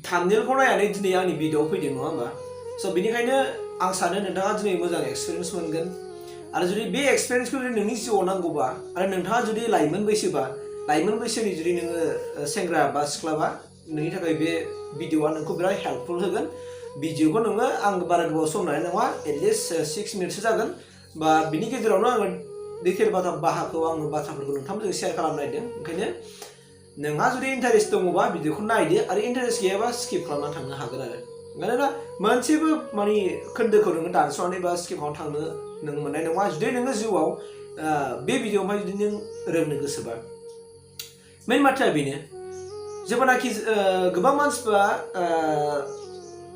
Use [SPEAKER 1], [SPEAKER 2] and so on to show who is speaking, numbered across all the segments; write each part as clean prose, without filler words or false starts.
[SPEAKER 1] थाम्बनेलखौ नायनानै दिनै आंनि भिडिअ'आव फैदों नङा होमबा स' बेनिखायनो आं सानो नोंथाङा दिनै मोजां एक्सपिरियेन्स मोनगोन आरो जुदि बे एक्सपिरियेन्सखौ जुदि नोंनि जिउआव नांगौबा आरो नोंथाङा जुदि लाइमोन बैसोनि जुदि नोङो सेंग्रा बा सिख्लाबा नोंनि थाखाय बे भिडिअ'आ नोंखौ बिराद हेल्पफुल होगोन भिडिअ'खौ नोङो आं बारा गोबाव सम लानाय नङा एटलिस्ट 6 मिनिटसो जागोन बा बिनि गेजेरावनो आङो डिटेल बाथ्राफोरखौ नोंथांमोनजों शेयार खालामनो नागिरदों ओंखायनो नोंहा जुदि इन्टारेस्ट दङबा भिडिअ'खौ नायदो आरो इन्टारेस्ट गैयाबा स्किप खालामना थांनो हागोन आरो मानोना मोनसेबो माने खोन्दोखौ नोङो दानस'नानै बा स्किप खालामना थांनो नों मोननाय नङा जुदि नोङो जिउआव बे भिडिअ'आवहाय जुदि नों रोंनो गोसोबा मेन बाथ्राया बेनो जेब्लानाखि गोबां मानसिफ्रा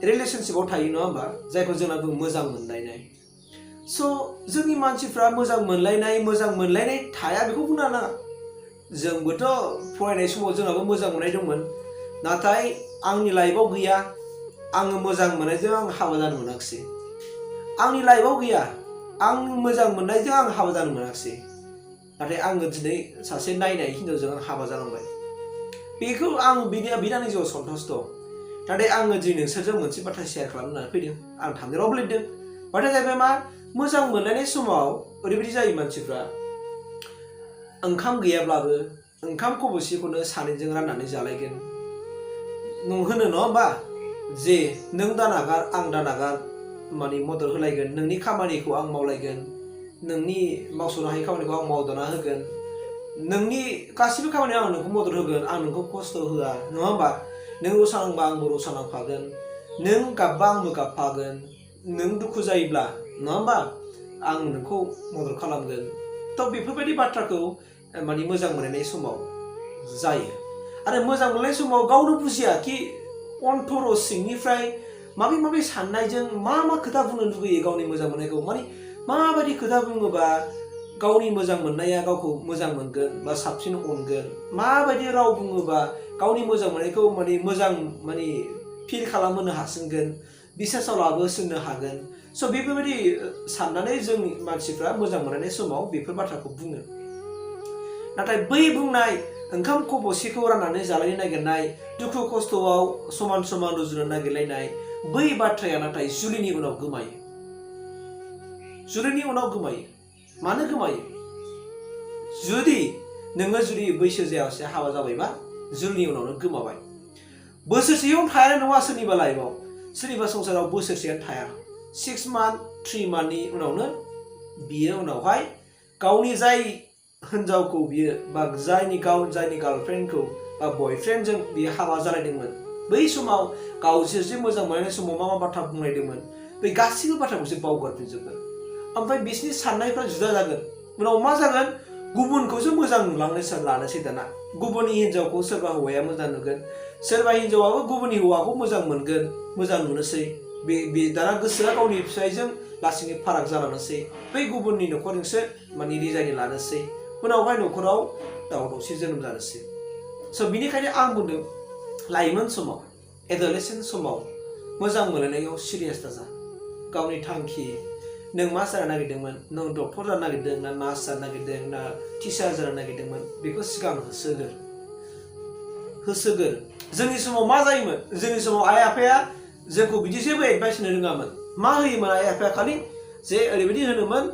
[SPEAKER 1] रिलेशनशिपआव थायो नङा होमबा जायखौ जोंना बुङो मोजां मोनलायनाय स' जोंनि मानसिफ्रा मोजां मोनलायनाय थाया बेखौ बुंनो नाङा जोंबोथ' फरायनाय समाव जोंहाबो मोजां मोननाय दंमोन नाथाय आंनि लाइफआव गैया आङो मोजां मोननायजों आं हाबा जानो मोनाखिसै आंनि लाइफआव गैया आं मोजां मोननायजों आं हाबा जानो मोनाखिसै नाथाय आङो दिनै सासे नायनाय हिनजावजों आं हाबा जालांबाय बेखौ आं बिनि आंनि जिउआव सन्थुष्ट नाथाय आङो दिनै नोंसोरजों मोनसे बाथ्रा शेयार खालामनानै फैदों आं थामनेलावबो लिरदों बाथ्राया जाहैबाय मा मोजां मोनलायनाय समाव ओरैबायदि जायो मानसिफ्रा ओंखाम गैयाब्लाबो ओंखाम खब'सेखौनो सानैजों राननानै जालायगोन होनो नङा होमबा जे नों दानागार आं दानागार माने मदद होलायगोन नोंनि खामानिखौ आं मावलायगोन नोंनि मावस'नो हायै खामानिखौ आं मावदना होगोन नोंनि गासिबो खामानियाव आं नोंखौ मदद होगोन आं नोंखौ खस्थ' होआ नङा होमबा नों रसा नांबा आंबो रसा नांफागोन नों गाबबा आंबो गाबफागोन नों दुखु जायोब्ला नङा होमबा आं नोंखौ मदद खालामगोन थ' बेफोरबायदि बाथ्राखौ माने मोजां मोनलायनाय समाव जायो आरो मोजां मोननाय समाव गावनो बुजिया कि अन्थर सिंनिफ्राय माबे साननायजों मा खोथा बुंनो लुगैयो गावनि मोजां मोननायखौ माने माबायदि खोथा बुङोबा गावनि मोजां मोननाया गावखौ मोजां मोनगोन बा साबसिन अनगोन माबायदि राव बुङोबा गावनि मोजां मोननायखौ माने मोजां माने फिल खालामहोनो हासिनगोन बिसासाव लाबोसिननो हागोन स' बेफोरबायदि साननानै जोंनि मानसिफ्रा मोजां मोननाय समाव बेफोर बाथ्राखौ बुङो नाथाय बै बुंनाय ओंखाम खब'सेखौ राननानै जालायनो नागिरनाय दुखु खस्थ'आव समान रुजुनो नागिरलायनाय बै बाथ्राया नाथाय जुलिनि उनाव गोमायो मानो गोमायो जुदि बैसो जायासे हाबा जाबायबा जुलिनि उनावनो गोमाबाय बोसोरसेयाव थाया नङा सोरनिबा लाइफआव सोरनिबा संसाराव बोसोरसेयानो थाया 6 मान्थ 3 मान्थनि उनावनो बियो उनावहाय गावनि जाय हिनजावखौ बियो बा जायनि गार्लफ्रेन्डखौ बा बयफ्रेन्डजों बियो हाबा जालायदोंमोन बै समाव गाव जे मोजां मोननाय समाव मा बाथ्रा बुंलायदोंमोन बै गासैबो बाथ्राखौसो बावगारफिनजोबगोन ओमफ्राय बिसोरनि साननायफ्रा जुदा जागोन उनाव मा जागोन गुबुनखौसो मोजां लानोसै दाना गुबुननि हिनजावखौ सोरबा हौवाया मोजां नुगोन सोरबा हिनजावाबो गुबुननि हौवाखौ मोजां मोनगोन मोजां नुनोसै बे दाना गोसोआ गावनि फिसायजों लासैनो फाराग जालांनोसै बै गुबुननि न'खरजोंसो माने रिजायनो लानोसै उनावहाय न'खराव दावराव दावसि जोनोम जानोसै स' बिनिखायनो आं बुंदों लाइमोन समाव एडलेसेन्ट समाव मोजां मोनलायनायाव सिरियास दाजा गावनि थांखि नों मा जानो नागिरदोंमोन नों डक्टर जानो नागिरदों ना नार्स जानो नागिरदों ना टिचार जानो नागिरदोंमोन बेखौ सिगां होसोगोर जोंनि समाव मा जायोमोन जोंनि समाव आइ आफाया जोंखौ बिदि जेबो एडभाइस होनो रोङामोन मा होयोमोन आइ आफाया खालि जे ओरैबायदि होनोमोन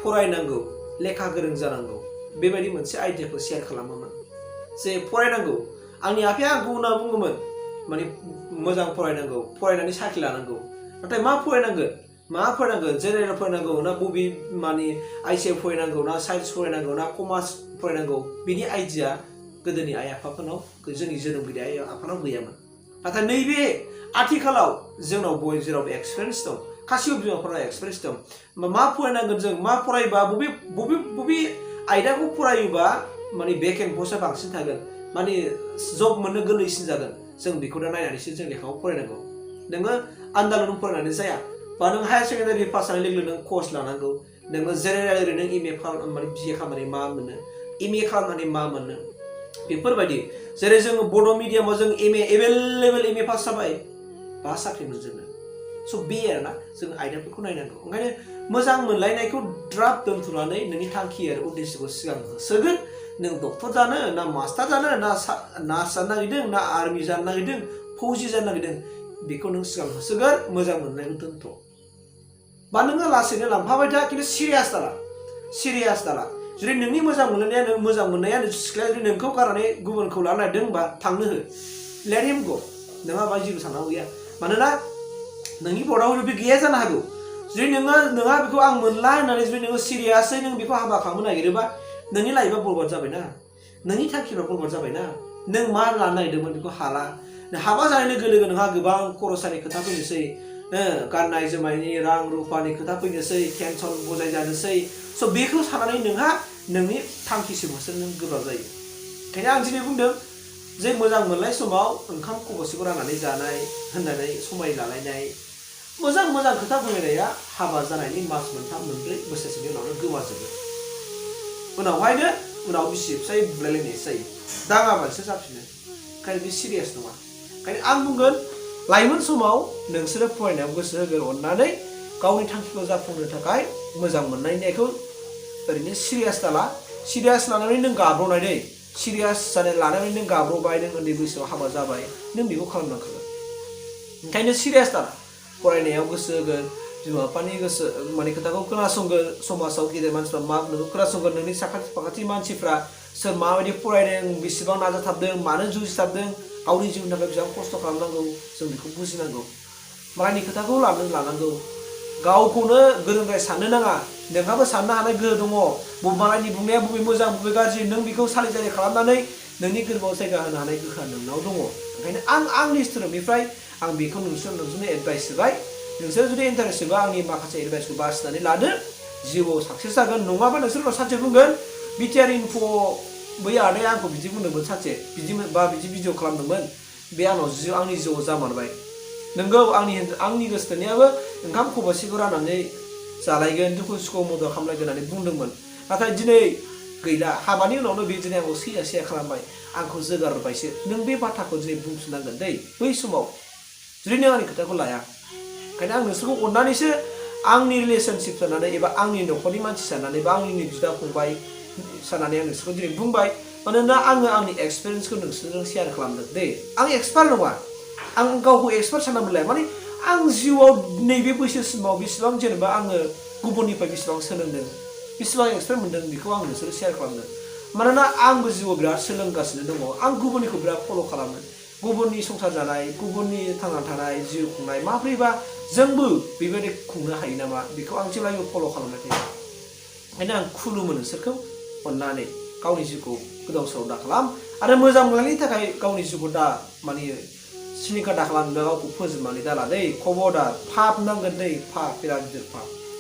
[SPEAKER 1] फरायनांगौ लेखा गोरों जानांगौ बेबायदि मोनसे आइडियाखौ शेयार खालामोमोन जे फरायनांगौ आंनि आफाया आंखौ होनना बुङोमोन माने मोजां फरायनांगौ फरायनानै साख्रि लानांगौ नाथाय मा फरायनांगोन जेनेरेल फरायनांगौ ना बबे माने आइसिएफ फरायनांगौ ना साइन्स फरायनांगौ ना कमार्स फरायनांगौ बिनि आइडिया गोदोनि आइ आफाफोरनाव जोंनि जोनोमगिरि आइ आफानाव गैयामोन नाथाय नैबे आथिखालाव जोंनाव जेराव एक्सपिरियेन्स दं गासिबो बिमाफोरा एक्सपिरियेन्स दं मा फरायनांगोन जों मा फरायबा बबे आयदाखौ फरायोबा माने भेकेन्ट पस्टआ बांसिन थागोन माने जब मोननो गोरलैसिन जागोन जों बेखौ दा नायनानैसो जों लेखाखौ फरायनांगौ नोङो आन्दालन फरायनानै जाया बा नों हायार सेकेन्डारि पास जानाय लोगो नों कर्स लानांगौ नोङो जेनेरेल ओरैनो एम ए खालामनानै बिए खालामनानै मा मोनो एम ए खालामनानै मा मोनो बेफोरबायदि जेरै जोङो बड' मिडियामाव जों एभेलेबेल एम ए पास जाबाय बा साख्रि मोनजोबनो स' बे आरोना जों आयदाफोरखौ नायनांगौ ओंखायनो मोजां मोनलायनायखौ द्राफ दोनथ'नानै नोंनि थांखि आरो उद्देश्यखौ सिगां होसोगोन नों डक्टर जानो ना मास्टार जानो ना नार्स जानो नागिरदों ना आर्मि जानो नागिरदों फौजि जानो नागिरदों बेखौ नों सिगां होसोगोर मोजां मोननायखौ दोनथ' बा नोङो लासैनो लांफाबाय था खिन्थु सिरियास दाला जुदि नोंनि मोजां मोननाया सिख्लाया जुदि नोंखौ गारनानै गुबुनखौ लानो नागिरदों होनबा थांनो हो लेट हिम गो नोंहा बाहाय जेबो साननांगौ गैया मानोना नोंनि बर्डआव बे गैया जानो हागौ जुदि नोंहा बेखौ आं मोनला होननानै जुदि नोङो सिरियासै नों बेखौ हाबा खालामनो नागिरोबा नोंनि लाइफआ बरबाद जाबायना नोंनि थांखिफ्रा बरबाद जाबायना नों मा लानो नागिरदोंमोन बेखौ हाला हाबा जानाय लोगो लोगो नोंहा गोबां खरसानि खोथा फैनोसै गाननाय जोमनायनि रां रुफानि खोथा फैनोसै टेनसन बजाय जानोसै स' बेखौ साननानै नोंहा नोंनि थांखिसिम होसोनो नों गोब्राब जायो ओंखायनो आं दिनै बुंदों जे मोजां मोननाय समाव ओंखाम खब'सेखौ राननानै जानाय होननानै समाय लालायनाय मोजां खोथा बुंलायनाया हाबा जानायनि मास मोनथाम मोनब्रै बोसोरसेनि उनावनो गोमाजोबो उनाव बिसि फिसाय बुलायलायनायसो जायो दाङाबासो जाफिनो ओंखायनो बे सिरियास नङा ओंखायनो आं बुंगोन लाइमोन समाव नोंसोरो फरायनायाव गोसो होगोन अननानै गावनि थांखिखौ जाफुंनो थाखाय मोजां मोननायखौ ओरैनो सिरियास लानानै नों गाब्र'नाय दै सिरियास लानानै नों गाब्र'बाय नों उन्दै बैसोआव हाबा जाबाय नों बेखौ खालामनांखागोन ओंखायनो सिरियास दाला फरायनायाव गोसो होगोन बिमा बिफानि गोसो माने खोथाखौ खोनासंगोन समाजाव गेदेर मानसिफ्रा मा बुङो खोनासंगोन नोंनि साखाथि फाखाथि मानसिफ्रा सोर माबायदि फरायदों बेसेबां नाजाथाबदों मानो जुजिथाबदों गावनि जिउनि थाखाय बेसेबां खस्थ' खालामनांगौ जों बेखौ बुजिनांगौ मालायनि खोथाखौ लानांगौ गावखौनो गोरोंद्राय साननो नाङा नोंहाबो साननो हानाय गोहो दङ मालायनि बुंनाया बबे मोजां बबे गाज्रि नों बेखौ सालिजारि खालामनानै नोंनि गोरबोआव जायगा होनो हानाय गोहोआ नोंनाव दङ ओंखायनो आंनि स्टुडेन्टनिफ्राय आं बेखौ नोंसोरनो एडभाइस होबाय नोंसोर जुदि इन्टारेस्ट होबा आंनि माखासे एडभाइसखौ बासिनानै लादो जिउआव साक्सेस जागोन नङाबा नोंसोर सानसे बुंगोन Btrinfo बै आदाया आंखौ बिदि बुंदोंमोन सानसे बिदि भिडिअ खालामदोंमोन बे आंनि जिउआव जामारबाय नोंगौ आंनि गोसोथोनायाबो ओंखाम खब'सेखौ राननानै जालायगोन दुखु सुखुआव मदद खालामलायगोन होननानै बुंदोंमोन नाथाय दिनै गैला हाबानि उनावनो बे दिनै आंखौ सैया खालामबाय आंखौ जोगारबायसो नों बे बाथ्राखौ दिनै बुंफिननांगोन दै बै समाव जुदि नों आंनि खोथाखौ लाया ओंखायनो आं नोंसोरखौ अननानैसो आंनि रिलेसनशिप जानानै एबा आंनि न'खरनि मानसि जानानै बा आंनि बिदा फंबाय साननानै आं नोंसोरखौ दिनै बुंबाय मानोना आङो आंनि एक्सपिरियेन्सखौ नोंसोरजों शेयार खालामदों दे आं एक्सपार्ट नङा आं गावखौ एक्सपार्ट सानना मोनलाया माने आं जिउआव नैबे बैसोसिमाव बेसेबां जेनेबा आङो गुबुननिफ्राय बेसेबां सोलोंदों बेसेबां एक्सपार्ट मोनदों बेखौ आं नोंसोर शेयार खालामदों मानोना आंबो जिउआव बिराद सोलोंगासिनो दङ आं गुबुननिखौ बिराद फल' खालामो गुबुननि संसार जानाय गुबुननि थांना थानाय जिउ खुंनाय माब्रैबा जोंबो बेबायदि खुंनो हायो नामा बेखौ आं जेब्लायबो फल' खालामबाय थायो ओंखायनो आं खुलुमो नोंसोरखौ अननानै गावनि जिउखौ गोदाव सोराव दा खालाम आरो मोजां मोननायनि थाखाय गावनि जिउखौ दा माने सिलिंखार दा खालामनो गावखौ फोजोबनानै दाला दै खबरदार पाप नांगोन दै पाप बिराद गिदिर पाप